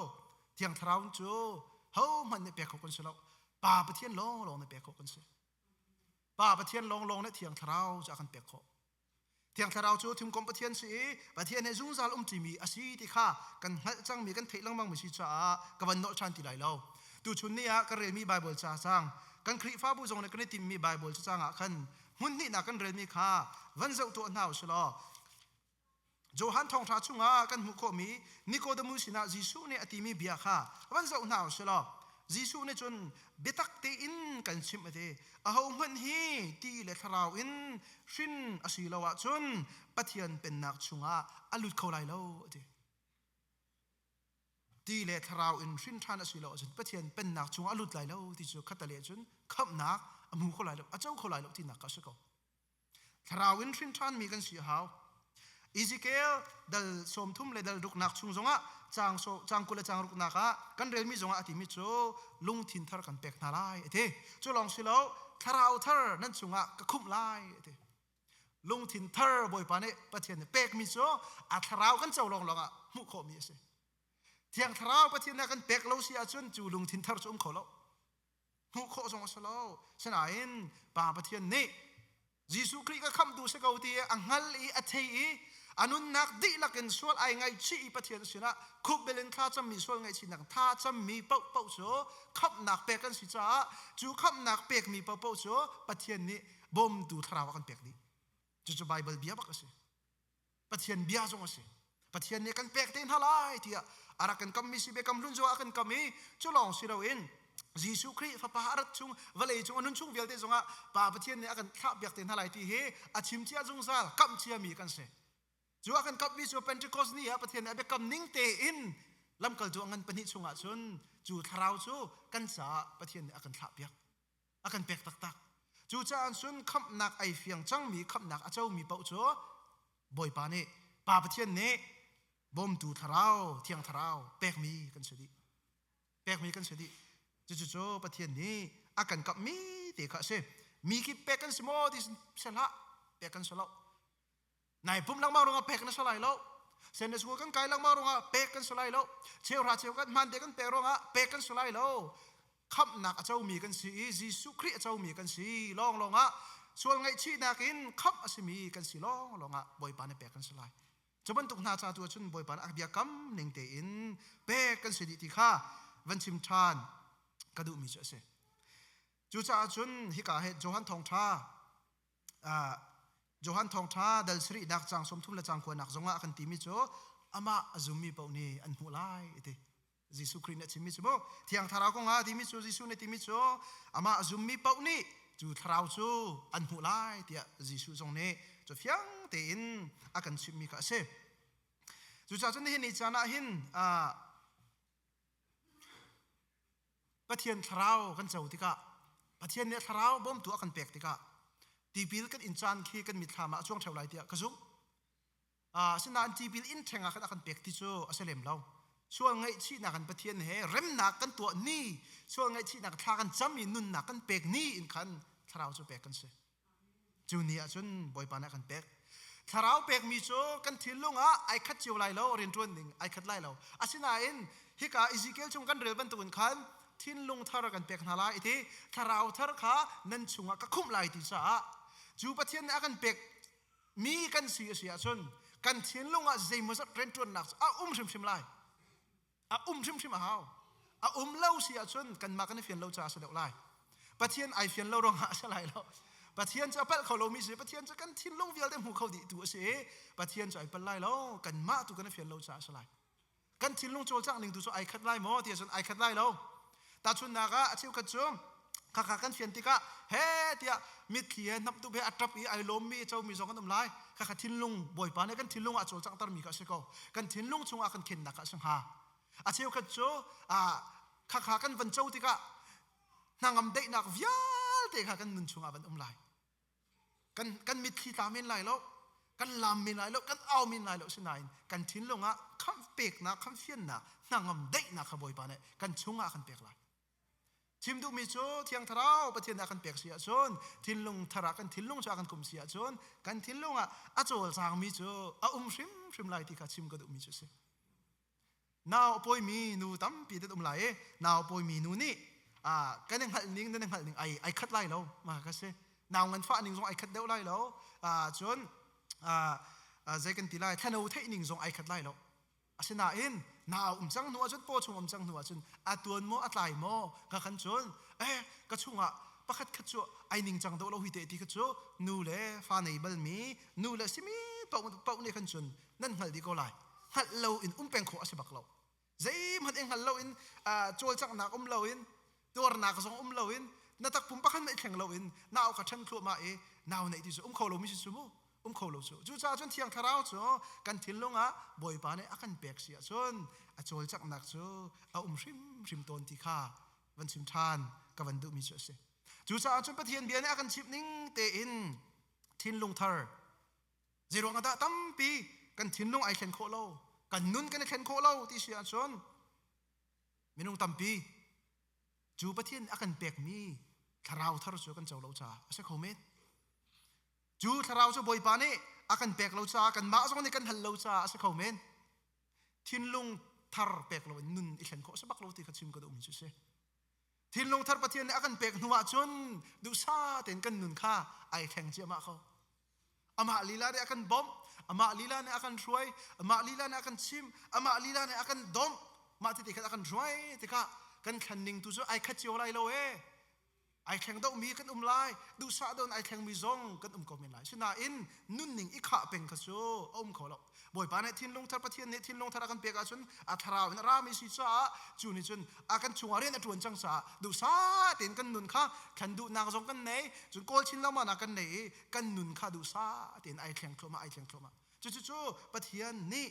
S1: Thiang Thlarau cu hohmanh nih pek kho kan si lo. Pa Pathian lawnglawng nih pek khawh kan si. Pa Pathian lawnglawng nih Thiang Thlarau cu a kan pek khawh. Thiang Thlarau cu thimkom Pathian si i Pathian he zungzal umṭimi a si ti kha kan hngalh cangmi kan theih lengmangmi si caah ka van nolh ṭhan ti lai lo. Tuchun ni ah ka relmi Baibal ca cang kan Khrihfabu zong nih kan i timmi Baibal cacang ah khan hmun hnihnak kan relmi kha van zoh tuah hna u sih law Johan thawngṭha chungah kan hmuh khawhmi Nicodemus sinah Jesuh nih a timi bia kha van zoh hna u sih law Jesuh nih cun biatak tein kan chimh a ti. Ahohmanh hi ti le thlarau in hrin a si lo ahcun Pathian pennak chungah a lut kho lai lo a ti. Ti le thlarau in hrin ṭhan a si lo ahcun Pathian pennak chungah a lut lai lo ti cu khattelei cun khamhnak a hmu kho lai lo, a co kho lai lo tinak kha a si ko. Thlarau in hrin ṭhanmi kan si a hau. Ezekiel dal 30 le dal ruknak chung zongah caang so caang 20 le caang ruknak ah kan relmi zongah a timi cu lungthin thar kan pek hna lai a ti. Cu lawng si lo thlarau thar nan chungah ka khumh lai a ti. Lungthin thar Bawipa nih Pathian nih pekmi cu a thlarau kan co lawng lawng ah hmuh khawhmi a si. Thiang thlarau Pathian nih a kan pek lo si ahcun cu lungthin thar cu um kho lo. Hmuh khawh zong a si lo. Sinain Pa Pathian nih Jesuh Khrih ka khamhtu si ko ti a hngal i a thei i a nunnak dihlak in sual ai ngaihchih i Pathian sinah khupbil in thla cammi sual ngaihchihnak tha cammi paohpaoh cu khamhnak pek kan si caah cu khamhnak pekmi paohpaoh cu Pathian nih bawmtu thlarau a kan pek dih. Cucu Baibal bia bak a si. Pathian bia zong a si. Pathian nih kan pek te hna lai tiah a rak kan kammi si biakam hlun zongah a kan kam i cu lawng si loin Jesuh Khrih fapa a rat chung vawlei cung a nun chung vialte zongah Pa Pathian nih a kan thlah piak te hna lai ti hi a chim cia zungzal kamh ciami kan si. Cu a kan kamhmi cu Pentecost ni ah Pathian nih a biakam ning tein lamkaltu a ngan pahnih chungah cun cu thlarau cu kan caah Pathian nih a kan thlah piak. A kan pek taktak. Cucaah cun khamhnak ai fiang cangmi khamhnak a comi paoh cu Bawipa nih Pa Pathian nih bawmtu thlarau thiang thlarau pekmi kan si dih. Pekmi kan si dih. Cucu cu Pathian nih a kan kamhmi te kha a si. Mi kip pek kan si maw ti si hlah pek kan si lo. Nai pum lengmang ruangah pek na si lai lo. Sunday school kan kai lengmang ruangah pek kan si lai lo. Cheuhra cheu kan hmaan te kan pek ruangah pek kan si lai lo. Khamhnak a comi kan si i Jesuh Khrih a comi kan si lawnglawng ah sual ngaihchihnak in khamh a simi kan si lawnglawng ah Bawipa nih pek kan si lai. Cu bantuk hna ca tu ahcun Bawipa nih a biakam ning tein pek kan si dih ti kha van chim ṭhan ka duhmi cu a si. Cucaah cun hika he Johan Thawngṭha Johan Thawngṭha dal sarihnak caang 30 le caang kuanak zongah a kan timi cu amah a zummi paoh nih an hmuh lai ti. Jesuh Khrih nih a chimmi cu mu Thiang Thlarau kong ah timi cu Jesuh nih timi cu amah a zummi paoh nih cu thlarau cu an hmuh lai tiah Jesuh zong nih cu fiang tein a kan chimhmi kha a si. Cucaah cun nihin ni caan ah hin Pathian thlarau kan co tikah Pathian nih thlarau bawmtu a kan pek tikah tipil kan in caan khi kan mitthlam ah a cuang ṭheo lai tiah ka zumh. Asinain tipil in ṭheng ah khan a kan pek ti cu a si lem lo. Sual ngaihchihnak in Pathian he remnak kan tuah ni, sual ngaihchihnak thla kan cam i nunnak kan pek ni in khan thlarau cu pek kan si. Cu ni ah cun Bawipa nih a kan pek. Thlarau pekmi cu kan thinlung ah ai khat cio lai lo, rianṭuan ning ai khat lai lo. Asinain hika Ezekiel chung kan rel bantukin khan thinlung thar kan pek hna lai ti thlarau thar kha nan chungah ka khumh lai ti caah cu Pathian nih a kan pek mi kan si a si ahcun kan thinlung ah zeimawzat rianṭuannak cu a um hrimhrim lai. A um hrimhrim a hau. A um lo si ahcun kanmah kan i fian lo caah a si deuh lai. Pathian ai fian lo ruangah a si lai lo. Pathian cu a palh kho lomi si. Pathian cu kan thinlung vialte hmu kho dih tu a si i Pathian cu ai palh lai lo. Kanmah tu kan i fian lo caah a si lai. Kan thinlung cawlcangh ning tu cu ai khat lai maw ti ahcun ai khat lai lo. Tahchunhnak ah a cheukhat cu Khakha kan fian tikah he tiah mitthli he hnapdup he a ṭap i ai lawmmi comi zong an um lai. Khakha thinlung Bawipa nih kan thinlung ah a cawlcanghtermi kha a si ko. Kan thinlung chungah kan khennak kha a si hnga. A cheukhat cu khakha kan van co tikah hnangam daihnak vialte kha kan nun chungah van um lai. Kan kan mitthli tla men lai lo, kan lam men lai lo, kan au men lai lo sinain kan thinlung ah khamh peknak, khamh fiannak, hnangam daihnak kha Bawipa nih kan chungah a kan pek lai. Chim duhmi cu Thiang Thlarau Pathian nih a kan pek si ahcun thinlung thar ah kan thinlung cu a kan kum si ahcun kan thinlung ah a cawlcangmi cu a um hrimhrim lai ti kha chim ka duhmi cu a si. Nau a pawimi nu tampi dat um lai i nau a pawimi nu nih kan i hngalh ning nan i hngalh ning ai ai khat lai lo ma ka si. Nau nganfah ning zong ai khat deuh lai lo. Cun zei kan ti lai thlano theih ning zong ai khat lai lo. Asinain na um cang hnu ahcun paw chung um cang hnu ahcun a tuan maw a tlai maw ka kan cun eh ka chungah pakhat khat cu ai ning cang dawh lo hi te ti kha cu nu le fa nei balmi nu le simi paoh paoh nih khan cun nan hngalh dih ko lai hngalh lo in um peng khawh a si bak lo zeihmanh i hngal lo in cawlcanghnak um lo in tuarnak zong um lo in na takpum pakhat mei thleng lo in nau kha ṭhen thluahmah i nau neih ti cu um kho lo mi si cu mu um kho lo cu cucaah cun thiang thlarau cu kan thinlung ah bawipa nih a kan pek si ahcun a cawlcanghnak cu a um hrimhrim tawn ti kha van chim ṭhan ka van duhmi cu a si cucaah cun Pathian bia nih a kan chimh ning tein thinlung thar zeiruang ah dah tampi kan thinlung ai thlen khawh lo kan nun kan i thlen khawh lo ti si ahcun minung tampi cu Pathian a kan pekmi thlarau thar cu kan co lo caah a si kho men Cu thlarau cu Bawipa nih a kan pek lo caah kanmah zong nih kan hal lo caah a si kho men. Thinlung thar pek lo in nun i thlen khawh si bak lo ti kha chim ka duhmi cu si. Thinlung thar Pathian nih a kan pek hnu ah cun duhsah tein kan nun kha ai thleng ciahmah ko. Amah lila nih a kan bawmh, amah lila nih a kan hruai, amah lila nih a kan chim, amah lila nih a kan domh. Mah ti khan a kan hruai tikah kan thlen ning tu cu ai khat cio lai lo ee. Ai thleng dohmi kan um lai, duhsah don ai thlengmi zong kan um ko men lai. Sinain nunning i khah peng kha cu a um kho lo. Bawipa nih thinlung thar Pathian nih thinlung thar a kan pek ahcun a thlarau in a rami si caah cu nih cun a kan chungah rian a ṭuan cang caah duhsah tein kan nun kha thlen duhnak zong kan nei, cun kawl chin lengmang kan nei i kan nun kha duhsah tein ai thleng thluahmah ai thleng thluahmah. Cucu Pathian nih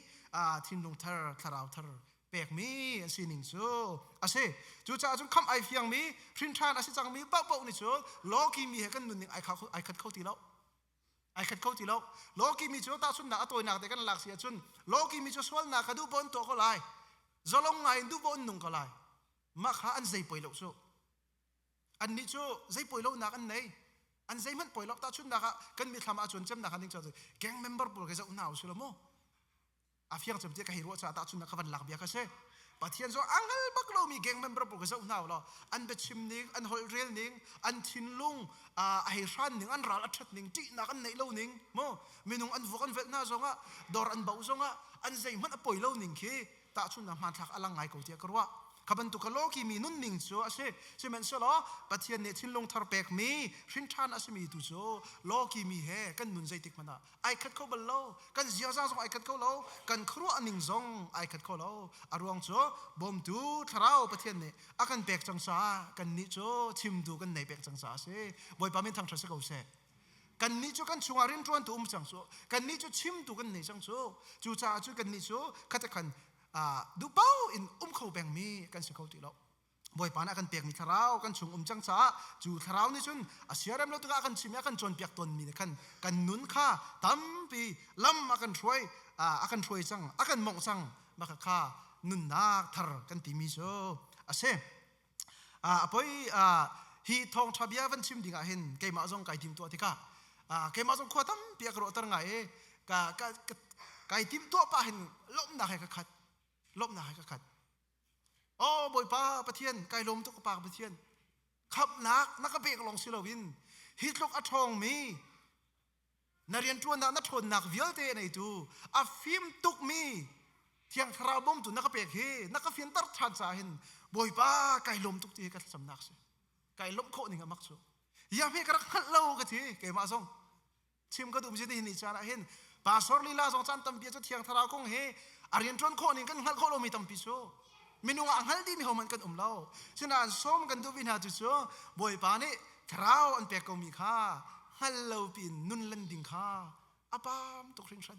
S1: thinlung thar thlarau thar pekmi an sining cu a si. Cucaah cun khamh ai fiangmi, hrinṭhan a si cangmi paohpaoh nih cun lawki mi he kan nunning ai khat kho ti lo. Ai khat kho ti lo. Lawki mi cu tahchunhnak a tawinak te kan lak si ahcun lawki mi cu sualnak kha duh paoh an tuah ko lai. Zalong ngai in duh paoh an nung ko lai. Mah kha an zei poi lo cu. Annih cu zei poi lonak an nei. An zeihmanh poi lo. Tahchunhnak ah kan mithlam ah cun cemnak han ding cu gang member pawl ke zoh hna usih law mu. A fiang cem ti ka hei ruah caah tahchunhnak ka van lak bia ka si. Pathian cu a ngal bak lomi gang member pawl ka zoh hna law an biachim ning, an holh rel ning, an thinlung a hei hran ning, an ral a ṭhat ning, ṭihnak an neih lo ning, mu minung an vok an velh hna zongah, dawr an bauh zongah an zeihmanh a poi lo ning khi tahchunhnak hmanthlak a lang ngai ko tiah ka ruah. Kha bantuk ka lawki mi nunning cu a si. Sihmanhsehlaw Pathian nih thinlung thar pekmi, hrinṭhan a simi tu cu lawki mi he kan nun zeitik hmanh ah ai khat kho bal lo. Kan ziaza zong ai khat kho lo. Kan khuaruah ning zong ai khat kho lo. A ruang cu bawmtu thlarau Pathian nih a kan pek cang caah kannih cu chimtu kan nei pek cang caah a si. Bawipa min thangṭhat si ko seh. Kannih cu kan chungah rianṭuantu um cang cu. Kannih cu chimtu kan nei cang cu. Cucaah cu kannih cu khate khan duh paoh in um kho pengmi kan si kho ti lo. Bawipa nih a kan pekmi thlarau kan chung um cang caah cu thlarau nih cun a siarem lo tikah a kan chim i a kan cawnpiak tawnmi nih khan kan nun kha tampi lam a kan hruai a kan hruai cang a kan mongh cang mah kha nunnak thar kan timi cu a si. A poi hi thawngṭha bia van chim ding ah hin keimah zong kai tim tuah tikah keimah zong khua tampi a ka ruahter ngai i ka ka kai tim tuah pah hin lawmhnak he ka khat lawmhnak he ka khat Oh Bawipa Pathian kai lawm tuk ka pa Pathian khamhnak na ka pek lawng si loin hi tluk a ṭhawngmi na rianṭuannak na ṭhawnnak vialte a neitu a fim tukmi Thiang Thlarau bawmtu na ka pek hi na ka fianter ṭhan caah hin Bawipa kai lawm tuk ti hi ka thlacamnak si kai lawmh khawh ning a mak cu ya hme ka rak hngalh lo ka ti keimah zong chim ka duh si ni caan ah hin pastor lila zong caan tampi cu thiang thlarau kong hi a rianṭuan khawh ning kan hngalh khawh lomi tampi cu. Minung ah hngal dimi hohmanh kan um lo. Sinain sawm kan duhmi hna cu cu Bawipa nih thlarau an pek komi kha hngal lo piin nun len ding kha a pam tuk hringhran.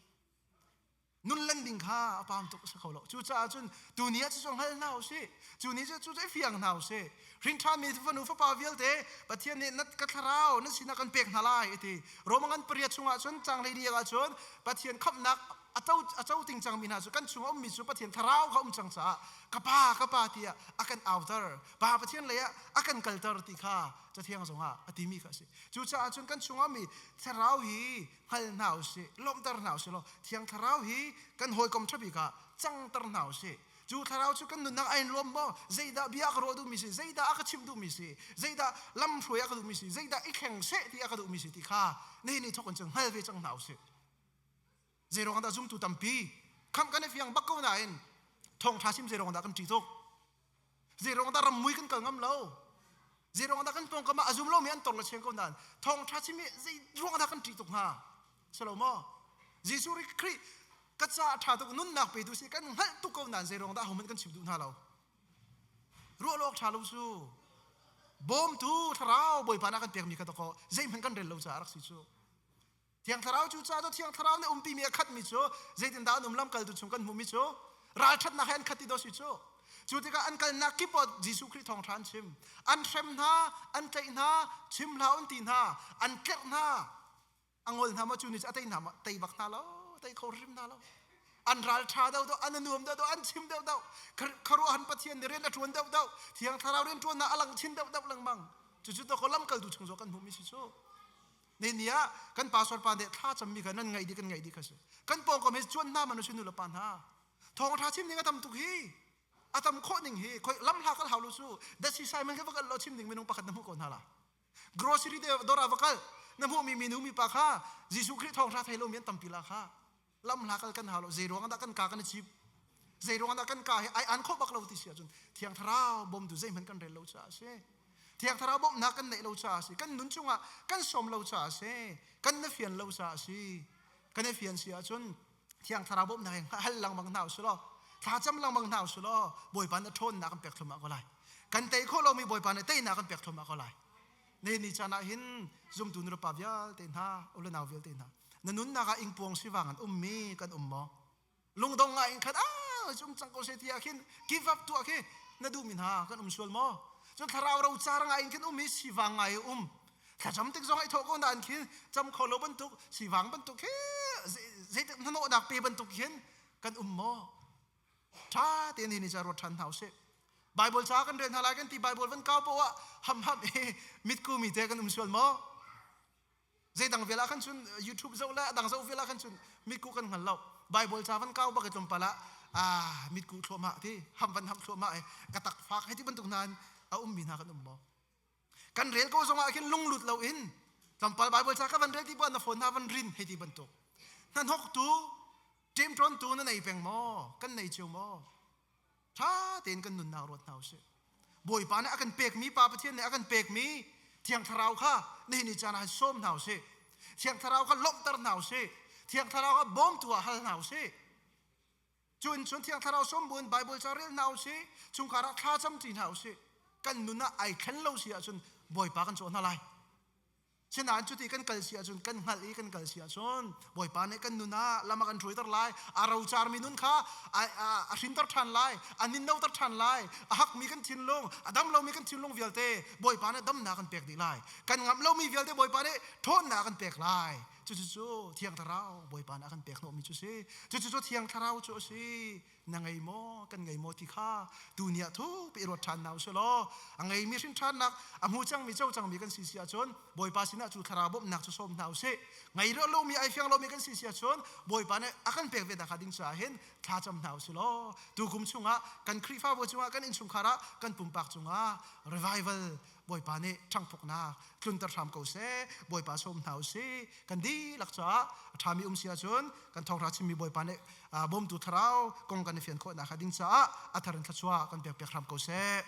S1: Nun len ding kha a pam tuk a si kho lo. Cucaah cun tuni ah cucu hngal hna usih. Cu ni cu cu fiang hna usih. Hrinṭhanmi fanu fapa vialte Pathian nih na ka thlarau na sinah kan pek hna lai a ti. Roma ngan pariat chungah cun cang hlei ah cun Pathian khamhnak a co ting cangmi hna cu kan chung a ummi cu Pathian thlarau kha um cang caah ka pa ka pa tiah a kan auter pa Pathian lei ah a kan kalter ti kha cathiang zongah a timi kha a si. Cucaah cun kan chungah mi thlarau hi hngal hna usih, lawmhter hna usih law thiang thlarau hi kan hawikom ṭha bik ah cangter hna usih. Cu thlarau cu kan nunnak ai nuam maw? Zeidah bia ka ruah duhmi si? Zeidah a ka chimh duhmi si? Zeidah lamhruai a ka duhmi si? Zeidah i thleng seh ti a ka duhmi si ti kha nihin ni thawk in cun hngal ve cang hna usih. Zeiruang dah zumtu tampi khamh kan i fiang bak ko nain thawngṭha sim zeiruang dah kan ṭih tuk? Zeiruang dah rammui kan kal ngam lo? Zeiruang dah kan pawngkam ah a zum lomi an tor le cheng ko nain thawngṭha chim hi zeiruang dah kan ṭih tuk hnga? Si lo maw? Jesuh Khrih ka caah ṭha tuk nunnak petu si kan hngalh tuk ko nain zeiruang dah ahohmanh kan chim duh hna lo? Ruah lo awk ṭha lo cu. Bawmtu thlarau Bawipa nih a kan pekmi kha dawkaw zeihmanh kan rel lo caah a rak si cu. Thiang Thlarau cu caah cu Thiang Thlarau nih umpimi a khatmi cu zeitindah an um lamkaltu chung kan hmuhmi cu ralṭhatnak he an khat ti daw si cu. Cu tikah an kalnak kip ah Jesuh Khrih thawngṭha an chim. An hrem hna, an tlaih hna, chim hlah an ti hna, an tlerh hna. A ngol hna maw cu ni cu a tei hna maw? Tei bak hna lo, tei kho hrim hna lo. An ral ṭha deuh deuh, an nuam deuh deuh, an chim deuh deuh. Khuaruahhan Pathian nih rian a ṭuan deuh deuh. Thiang Thlarau rian ṭuannak a lang chin deuh deuh lengmang. Cucu to ko lamkaltu chung zong kan hmuhmi si cu. Ne ni ah kan pastor pa nih thla cammi kha nan ngaih dih kan ngaih dih kha si. Kan pawngkam he cuan hna man si nu le pa hna. Thawng ṭha chim ding a tam tuk hi. A tam khawh ning hi khoi lam hla kal hau lu su. Dasi Simon kha va kal lo chim ding minung pakhat na hmuh ko hna la. Grocery de dawr ah va kal na hmuhmi minu mi pa kha Jesuh Khrih thawng ṭha thei lomi an tampi la kha. Lam hla kal kan hau lo. Zei ruang dah kan ka kan i chip. Zei ruang dah kan ka hi ai an khawh bak lo ti si ahcun Thiang Thlarau bawmtu zeihmanh kan rel lo caah a si. Thiang Thlarau bawmhnak kan neih lo caah a si. Kan nun chungah kan sawm lo caah a si. Kan na fian lo caah a si. Kan i fian si ahcun Thiang Thlarau bawmhnak hi hal lengmang hna usih law thlacam lengmang hna usih law Bawipa nih ṭhawnnak kan pek thluahmah ko lai. Kan tei khawh lomi Bawipa nih teinak kan pek thluahmah ko lai. Ne ni caan ah hin zumtu nulepa vialte hna, u le nau vialte hna, na nunnak ah ingpuang sivang an ummi kan um maw? Lungdong ngai in khat ah cum cang ko se ti ah khin give up tuah khi na duhmi hna kan um sual maw? Cun thlarau ro car ngai in khin um hi sivang ngai um. Thlacam tik zong ai thawh ko nain khin cam kho lo bantuk sivang bantuk khi zeitik hnawhnak pe bantuk hin kan um maw? Ṭha tein hi ni ca ruat ṭhan hna usih. Bible ca kan rel hna lai kan ti Bible van kau poah ah ham ham i mitku mi te kan um sual maw? Zeidang vial ah khan cun YouTube zoh le adang zoh vial ah khan cun mitku kan hngal lo. Bible ca van kau bak i tlawmpal ah ah mitku thluahmah ti ham van ham thluahmah i ka tak fak hei ti bantuk hna in a ummi hna kan um maw? Kan rel ko zongah khin lunglut lo in tlawmpal Bible ca ka van rel ti pa na phone hna van rin hei ti bantuk. Hnahnok tu ṭemṭawn tu na nei peng maw? Kan nei cio maw? Ṭha tein kan nunnak ruat hna usih. Bawipa nih a kan pekmi Pa Pathian nih a kan pekmi Thiang Thlarau kha nihin ni caan ah sawm hna usih. Thiang Thlarau kha lawmhter hna usih. Thiang Thlarau kha bawmtu ah hal hna usih. Cun cun Thiang Thlarau sawm buin Bible ca rel hna usih. Chungkhar ah thla cam ṭi hna usih. Kan nun ah ai thlen lo si ahcun Bawipa kan cawh hna lai. Sinain cuti kan kal si ahcun kan hngalh i kan kal si ahcun Bawipa nih kan nun ah lam a kan hruaiter lai a rocarmi nun kha a hrinter ṭhan lai a ninnoter ṭhan lai a hakmi kan thinlung a dam lomi kan thinlung vialte Bawipa nih damnak kan pek dih lai kan ngamh lomi vialte Bawipa nih ṭhawnnak kan pek lai cucu cu Thiang Thlarau Bawipa nih a kan pek hnawhmi cu si cucu cu Thiang Thlarau cu a si na ngei maw kan ngei maw ti kha tuni ah thupi i ruat ṭhan hna usih law a ngeimi hrin ṭhannak a hmu cangmi co cangmi kan si si ahcun Bawipa sinah cu thlarau bawmhnak cu sawm hna usih ngei rih lomi ai fiang lomi kan si si ahcun Bawipa nih a kan pek ve nak ding caah hin thla cam hna usih law tukum chungah kan Khrihfabu cungah kan innchungkhar ah kan pumpak cungah revival Bawipa nih ṭhangphuknak tlunter hram ko seh. Bawipa sawm hna usih. Kan dihlak caah a ṭhami um si ahcun kan thawngṭha chimmi Bawipa nih bawmtu thlarau kong kan i fian khawh nakhnga ding caah a thar in thluachuah kan pek piak hram ko seh.